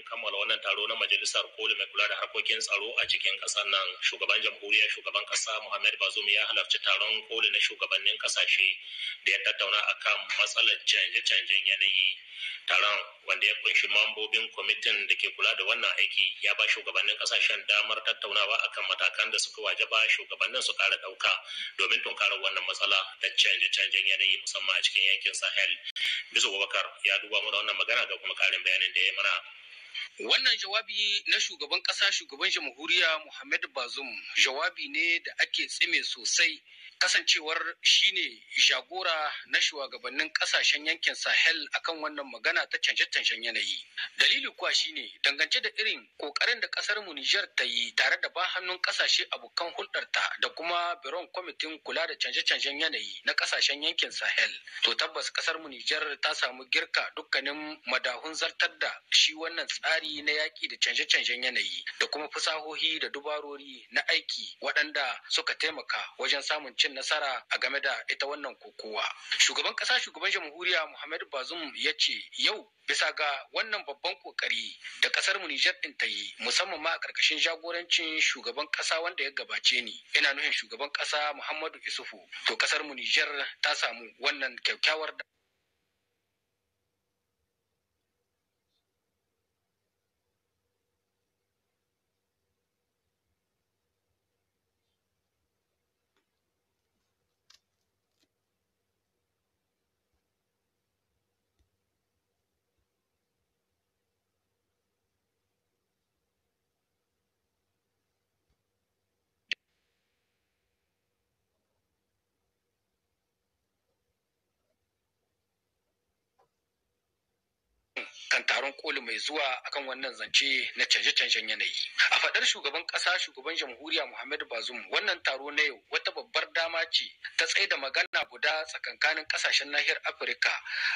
Kammala wannan taro na Majalisar Koli mai kula da harkokin tsaro a cikin ƙasar nan, shugaban jamhuriya, shugaban ƙasa Muhammad Bazoum, ya halarci taron koli na shugabannin ƙasashe da ya tattauna akan matsalar canje-canjen yanayi. Taron, wanda ya kunshi mambobin kwamitin da ke kula da wannan aiki, ya ba shugabannin ƙasashen damar tattaunawa akan matakan da suka wajaba shugabannin su ƙara ɗauka domin tunkarar wannan matsala ta canje-canjen yanayi, musamman a cikin yankin Sahel. Bisu Abubakar ya duba mana wannan magana, ga kuma ƙarin bayanin da ya mana. Wannan jawabi na shugaban ƙasa, shugaban jamhuriya Muhammad Bazoum, jawabi ne da ake tsime sosai, kasancewar shine jagora na shugabannin kasashen yankin Sahel akan wannan magana ta canje-canjen yanayi. Dalili kuwa shine dangance da irin kokarin da kasar mu Nijar ta yi tare da ba hannun kasashe abokan hulɗarta da kuma biron kwamitin kula da canje-canjen yanayi na kasashen yankin Sahel. To tabbas kasar mu Nijar ta samu girka dukkanin madahun zartar da shi wannan tsari na yaƙi da canje-canjen yanayi da kuma fasahohi da dubarori na aiki waɗanda suka taimaka wajen samun cin nasara a game da ita wannan kokowa. Shugaban ƙasa, shugaban jamhuriya Muhammadu Bazoum ya ce yau, bisa ga wannan babban kokari da kasar mu Nijar din ta yi, musamman ma a karkashin jagorancin shugaban kasa wanda ya gabace ni, ina nufin shugaban kasa Muhammadu Isufu, to kasar mu Nijar ta samu wannan kyakkyawar kan taron koli mai zuwa akan wannan zance na canje-canjen yanayi. A faɗar shugaban ƙasa, shugaban jamhuriya Muhammadu Bazoum, wannan taro na yau wata babbar dama ce ta tsaida magana guda tsakankanin ƙasashen nahiyar Afirka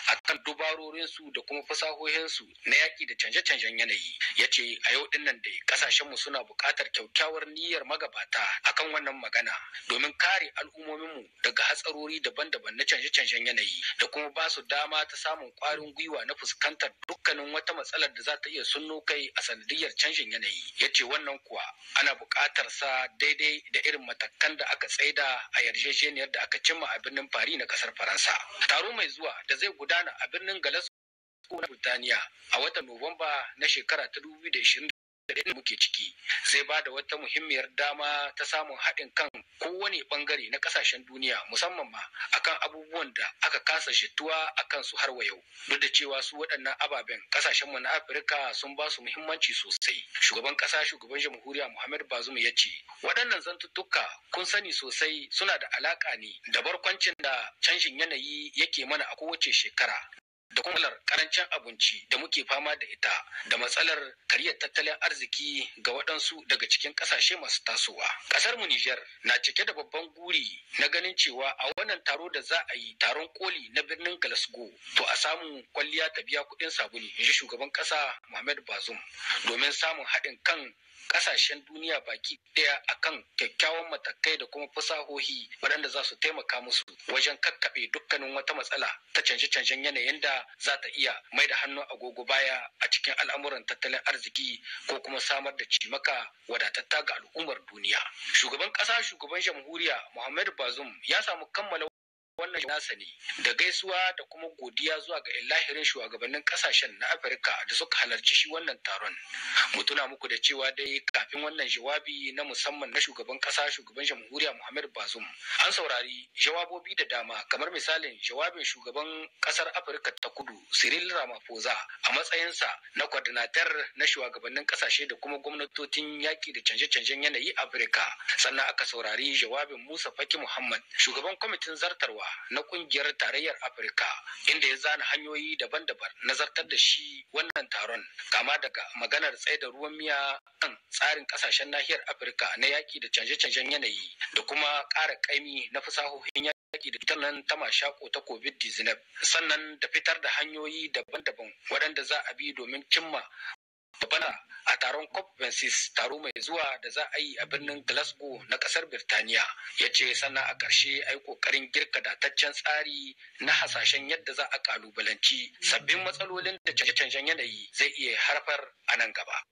akan dubarorinsu da kuma fasahohinsu na yaƙi da canje-canjen yanayi. Ya ce a yau ɗin nan dai ƙasashenmu suna buƙatar kyakkyawar niyyar magabata akan wannan magana domin kare al'ummominmu daga hatsarori daban-daban na canje-canjen yanayi da kuma ba su dama ta samun ƙwarin gwiwa na fuskantar dukkanin wata matsalar da za ta iya sunno kai a sanadiyar canjin yanayi. Ya ce wannan kuwa ana buƙatar sa daidai da irin matakan da aka tsaida a yarjejeniyar da aka cimma a birnin Paris na ƙasar Faransa. Taro mai zuwa da zai gudana a birnin Glasgow na Burtaniya a watan Nuwamba na shekara ta 2020 da muke ciki zai ba da wata muhimmiyar dama ta samun haɗin kan kowane bangare na ƙasashen duniya, musamman ma akan abubuwan da aka kasa jituwa a kansu har wa yau, duk da cewa su waɗannan ababen ƙasashenmu na Afirka sun ba su muhimmanci sosai. Shugaban ƙasa, shugaban jamhuriya Muhammad Bazoum ya ce waɗannan zantuttuka, kun sani sosai, suna da alaƙa ne da barkwancin da canjin yanayi yake mana a kowace shekara, da kuma matsalar karancin abinci da muke fama da ita, da matsalar kariyar tattalin arziki ga waɗansu daga cikin ƙasashe masu tasowa. Ƙasar mu Nijar na cike da babban guri na ganin cewa a wannan taro da za a yi, taron koli na birnin Glasgow, to a samu kwalliya ta biya kuɗin sabuni, in ji shugaban ƙasa Muhammad Bazoum, domin samun haɗin kan kasashen duniya baki daya akan kyakkyawan matakai da kuma fasahohi waɗanda za su taimaka musu wajen kakkaɓe dukkanin wata matsala ta canje-canjen yanayin da za ta iya mai da hannu agogo baya a cikin al'amuran tattalin arziki ko kuma samar da cimaka wadatatta ga al'ummar duniya. Shugaban ƙasa, shugaban jamhuriya Muhammadu Bazoum ya samu kammala wannan nasa ne da gaisuwa da kuma godiya zuwa ga lahirin shugabannin kasashen na Afirka da suka halarci shi wannan taron. Mu tuna muku da cewa dai kafin wannan jawabi na musamman na shugaban kasa, shugaban jamhuriya Muhammad Bazoum, an saurari jawabobi da dama, kamar misalin jawabin shugaban kasar Afirka ta Kudu Cyril Ramaphosa a matsayinsa na coordinator na shugabannin kasashe da kuma gwamnatocin yaki da canje-canjen yanayi Afirka. Sannan aka saurari jawabin Musa Faki Muhammad, shugaban kwamitin zartarwa na kungiyar tarayyar Afirka, inda ya zana hanyoyi daban-daban na zartar da shi wannan taron, kama daga maganar tsaye da ruwan miya kan tsarin kasashen nahiyar Afirka na yaki da canje-canjen yanayi da kuma ƙara ƙaimi na fasahohin yaki da cutar nan ta mashako ta COVID-19, sannan da fitar da hanyoyi daban-daban waɗanda za a bi domin cimma daban babban a taron COP26, taro mai zuwa da za a yi a birnin Glasgow na kasar Birtaniya. Ya ce sannan a ƙarshe a yi ƙoƙarin girka dataccen tsari na hasashen yadda za a ƙalubalanci sabbin matsalolin da canje-canjen yanayi zai iya harfar a nan gaba.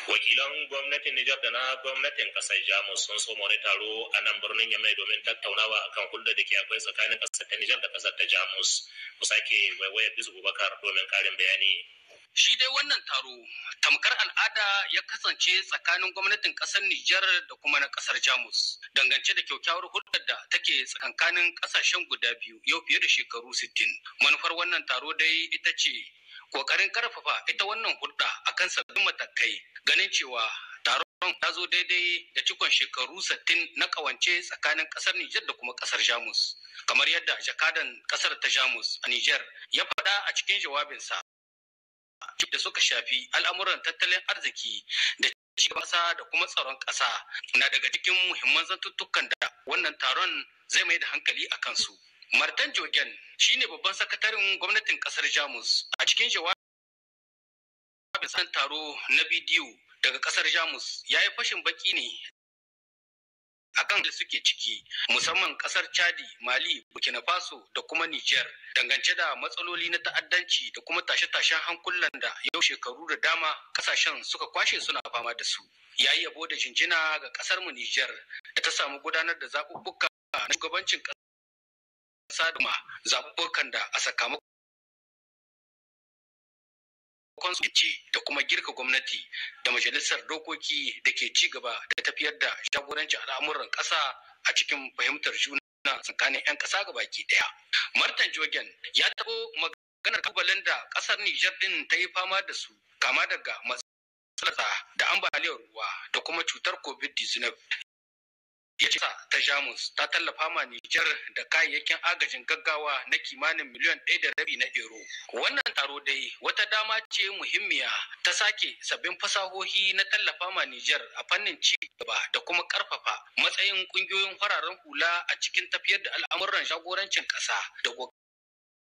Wakilan gwamnatin Nijar da na gwamnatin kasar Jamus sun soma wani taro a nan birnin Yamai domin tattaunawa akan hulɗar da ke akwai tsakanin kasar ta Nijar da kasar ta Jamus. Mu sake waiwayar Bisu Bubakar domin karin bayani. Shi dai wannan taro tamkar al'ada ya kasance tsakanin gwamnatin kasar Nijar da kuma na kasar Jamus dangance da kyakkyawar hulɗar da take tsakankanin kasashen guda biyu yau fiye da shekaru 60. Manufar wannan taro dai ita ce kokarin karfafa ita wannan hulɗa akan sabbin matakai, ganin cewa taron ta zo daidai da cikon shekaru 60 na kawance tsakanin kasar Nijar da kuma kasar Jamus. Kamar yadda jakadan kasar ta Jamus a Nijar ya faɗa a cikin jawabinsa da suka shafi al'amuran tattalin arziki da cigaban ƙasa da kuma tsaron ƙasa na daga cikin muhimman zantuttukan da wannan taron zai mai da hankali a kansu. Martin Jogen shine babban sakataren gwamnatin kasar Jamus. A cikin jawabin san taro na bidiyo daga kasar Jamus, ya yi fashin baki ne akan da suke ciki, musamman kasar Chadi, Mali, Burkina Faso da kuma Niger, dangance da matsaloli na ta'addanci da kuma tashe-tashen hankulan da yau shekaru da dama kasashen suka kwashe suna fama da su. Ya yi yabo da jinjina ga kasar mu Niger da ta samu gudanar da zaɓuɓɓuka na shugabancin ƙasa da ma zaɓuɓɓukan da a sakamakon su ce da kuma girka gwamnati da majalisar dokoki da ke ci gaba da tafiyar da jagorancin al'amuran ƙasa a cikin fahimtar juna tsakanin 'yan ƙasa gabaki ɗaya. Martin Jogen ya taɓo maganar kalubalen da ƙasar Nijar ɗin ta yi fama da su, kama daga matsalar da ambaliyar ruwa da kuma cutar COVID-19. Ya ce ta Jamus ta tallafa ma Nijar da kayayyakin agajin gaggawa na kimanin miliyan 1.5 na euro. Wannan taro dai wata dama ce muhimmiya ta sake sabbin fasahohi na tallafa ma Nijar a fannin ci gaba da kuma karfafa matsayin kungiyoyin fararen hula a cikin tafiyar da al'amuran jagorancin ƙasa da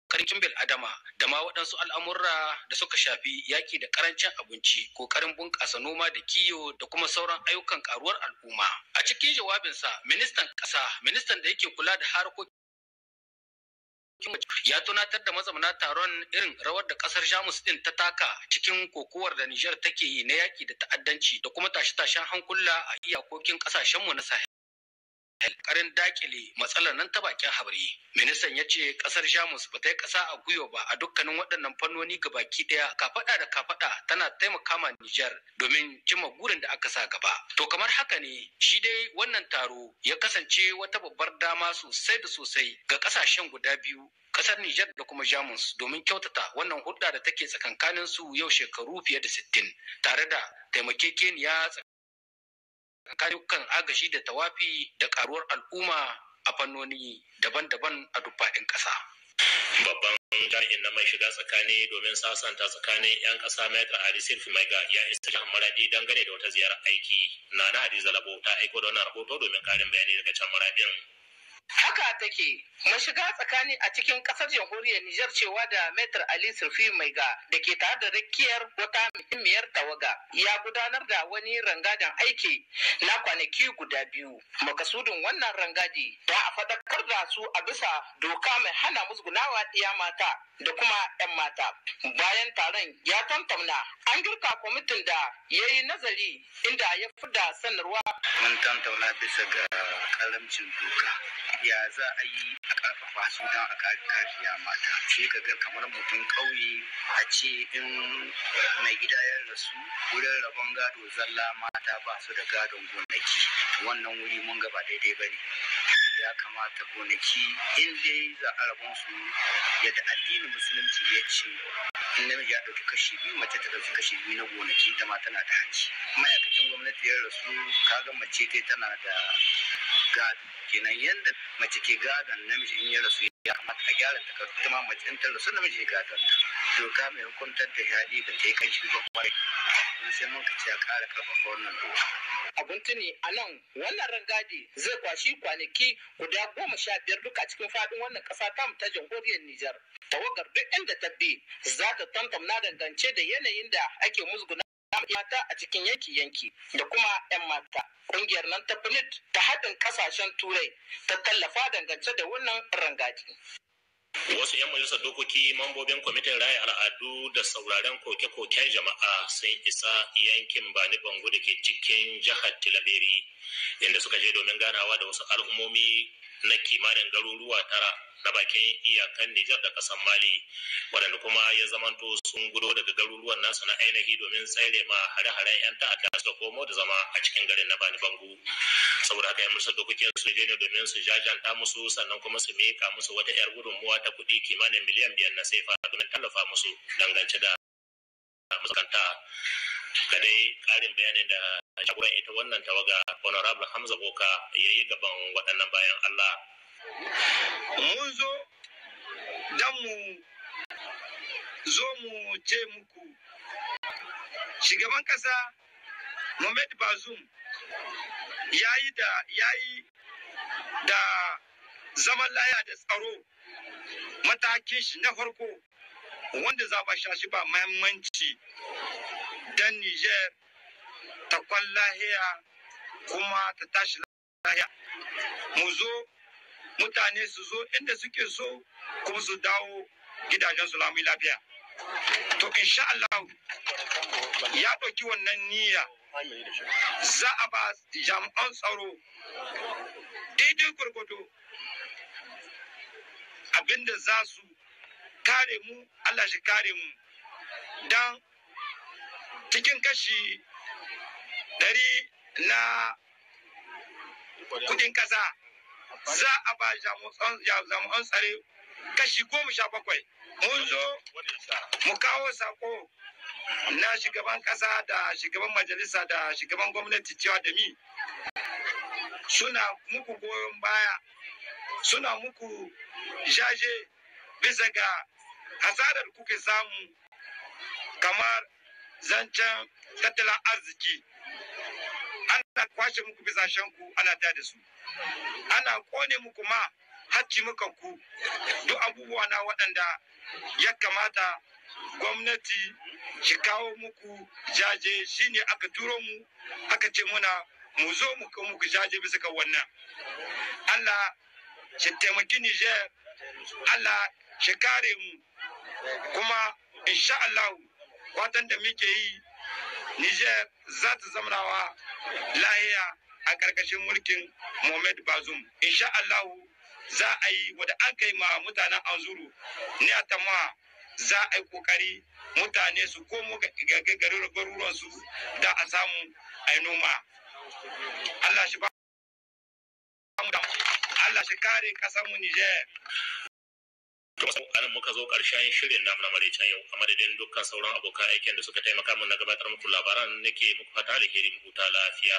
karancin bil adama da ma waɗansu al'amurra da suka shafi yaƙi da karancin abinci, ƙoƙarin bunƙasa noma da kiyo da kuma sauran ayyukan ƙaruwar al'umma. A cikin jawabinsa, ministan ƙasa, ministan da yake kula da harkokin ya tunatar da mazauna taron irin rawar da kasar Jamus din ta taka cikin kokowar da Nijar take yi na yaƙi da ta'addanci da kuma tashe-tashen hankula a iyakokin ƙasashenmu na Sahel, karin dakile matsalar nan ta bakin habri. Ministan ya ce kasar Jamus ba ta yi kasa a gwiwa ba a dukkanin waɗannan fannoni gabaki ɗaya, kafaɗa da kafaɗa tana taimaka ma Nijar domin cimma burin da aka sa gaba. To kamar haka ne shi dai wannan taro ya kasance wata babbar dama sosai da sosai ga ƙasashen guda biyu, kasar Nijar da kuma Jamus, domin kyautata wannan hulɗa da take tsakankanin su yau shekaru fiye da 60, tare da taimakekeniya tsakanin agaji da tawafi da karuwar al'umma a fannoni daban-daban a duk faɗin ƙasa. Babban jami'in na mai shiga tsakani domin sasanta tsakanin 'yan ƙasa, Maitre Ali Sirfi Maiga, ya isa jihar Maradi dangane da wata ziyarar aiki. Nana Hadiza Labo ta aiko da wannan rahoto domin ƙarin bayani daga can Maradin. Haka take, mashiga tsakani a cikin kasar jamhuriyar Nijar, cewa da Maitre Ali Sirfi Maiga, da ke tare da rakiyar wata muhimmiyar tawaga, ya gudanar da wani rangadin aiki na kwanaki guda biyu. Makasudin wannan rangadi da a faɗakar da su a bisa doka mai hana musgunawa ɗiya mata da kuma 'yan mata. Bayan taron ya tantamna, an girka kwamitin da ya yi nazari inda ya da sanarwa. Mun tantauna bisa ga karamcin doka. Ya za a yi a karfafa su don a kariya mata? Sai ka ga kamar mutum ƙauye, a ce in mai gida ya rasu, wurin rabon gado zalla mata ba su da gadon gonaki. Wannan wuri mun ga ba daidai ba ne. Ya kamata gonaki in dai za a rabon su yadda addinin Musulunci ya ce, in namiji ya ɗauki kashi biyu, mace ta ɗauki kashi biyu na gonaki, ita ma tana da haƙƙi. Ma'aikacin gwamnati ya rasu, kaga mace dai tana da gado. Kenan yadda mace ke gadon namiji in ya rasu, ya kamata a gyara takardu, ita ma mace in ta rasu namiji ya gadon ta. Doka mai hukuntar da yaɗi ba ta yi kanshi ba kwarai, sai mun ka ce a ƙara ƙarfafa wannan doka. Abun tuni a nan, wannan rangadi zai kwashi kwanaki guda 15 duka a cikin faɗin wannan ƙasa ta ta jamhuriyar Nijar. Tawagar duk inda ta bi za ta tantamna dangance da yanayin da ake musguna mata a cikin yanki-yanki da kuma 'yan mata. Ƙungiyar nan ta PNUD ta haɗin ƙasashen Turai ta tallafa dangance da wannan rangaji. Wasu 'yan majalisar dokoki mambobin kwamitin raya al'adu da sauraren koke-koken jama'a sun isa yankin Bani Bangu da ke cikin jihar Tilaberi, inda suka je domin ganawa da wasu al'ummomi na kimanin garuruwa 9 na bakin iyakan Nijar da ƙasar Mali, waɗanda kuma ya zamanto sun gudo daga garuruwan nasu na ainihi domin tsere ma hare-haren 'yan ta'adda suka komo da zama a cikin garin na Bani Bangu. Saboda haka 'yan majalisar dokokin sun je ne domin su jajanta musu, sannan kuma su miƙa musu wata 'yar gudunmuwa ta kuɗi kimanin miliyan 5 na sefa domin tallafa musu dangance da maskanta. Ga dai ƙarin bayanin da jagoran ita wannan tawaga, Honorable Hamza Boka, ya yi gaban waɗannan bayan Allah. Mun zo don mu zo mu ce muku shugaban ƙasa Mohamed Bazoum ya yi da zaman laya da tsaro matakin shi na farko wanda za ba shi ba muhimmanci don Niger ta kwan lahiya kuma ta tashi lahiya. Mu zo mutane su zo inda suke so kuma su dawo gidajen su lami lafiya. To, insha Allah ya ɗauki wannan niyya, za a ba jami'an tsaro daidai gwargwado abinda za su kare mu. Allah shi kare mu, don cikin 100% na kudin kasa za a ba jami'an tsare 17%. Mun zo mu kawo sako na shugaban kasa da shugaban majalisa da shugaban gwamnati cewa da mi suna muku goyon baya, suna muku jaje bisa ga hasarar kuke samu kamar zancen tattalin arziki. Ana kwashe muku bisashenku, ana ta da su, ana kone muku ma hacci muka ku duk abubuwa na waɗanda ya kamata gwamnati shi kawo muku jaje. Shine aka turo mu, aka ce muna mu zo mu kawo muku jaje bisa ga wannan. Allah shi taimaki Niger, Allah shi kare mu, kuma insha Allah watan da muke yi, Niger za ta zamanawa lahiya a ƙarƙashin mulkin Mohamed Bazoum. Insha Allah za a yi wadda an kai ma mutanen Anzuru ne a tamawa, za a yi kokari mutane su komo ga garuruwansu da a samu a yi noma. Allah shi ba mu da Allah shi kare ƙasarmu Niger. Anan muka zo ƙarshen shirin namu na maraicen yau. A madadin dukkan sauran abokan aikin da suka taimaka mun na gabatar muku labaran, nake muku fata alheri, mu huta lafiya.